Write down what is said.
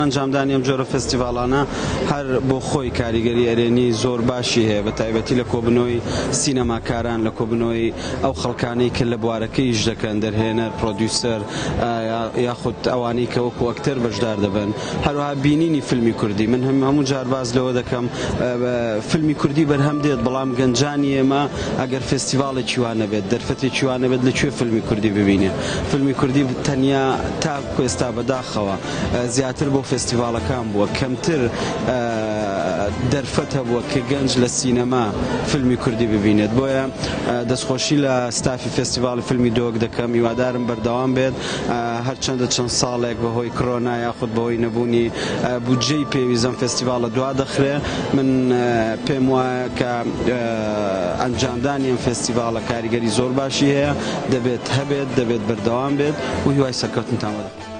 ئەنجامدانی ئەم جۆرە فێستیڤاڵانە هەر بۆ خۆی کاریگەری ئەرێنی زۆر باشی هەیە، بە تایبەتی لە کۆبوونەوەی سینەماکاران، لە کۆبوونەوەی ئەو خەڵکانەی کە لە بوارەکە ئیش دەکەن، دەرهێنەر، پرۆدیوسەر یاخود ئەوانەی کە وەکو ئەکتەر بەشدار دەبن. هەروەها بینینی فیلمی کوردی، من هەموو جار باس لەوە دەکەم فیلمی کوردی بەرهەم دێت، بەڵام گەنجانی ئێمە ئەگەر فێستیڤاڵێکی وا نەبێت، دەرفەتێکی وا نەبێت لە کوێ فیلمی کوردی ببینێ؟ فیلمی کوردی تەنیا تاکو ئێستا بەداخەوە زیاتر بۆ فێستیڤاڵەکان بووە، کەمتر دەرفەت هەبووە کە گەنج لە سینەما فیلمی کوردی ببینێت. بۆیە دەستخۆشی لە ستافی فێستیڤاڵی فیلمی دۆک دەکەم، هیوادارم بەردەوام بێت، هەرچەندە چەند ساڵێک بەهۆی کرۆنا یاخود بەهۆی نەبوونی بودجەی پێویست ئەم فێستیڤاڵە دوا دەخرێ. من پێم وایە کە ئەنجامدانی ئەم فێستیڤاڵە کاریگەری زۆر باشی هەیە، دەبێت هەبێت، دەبێت بەردەوام بێت و هیوای سەرکەوتنتان بۆ دەخوازم.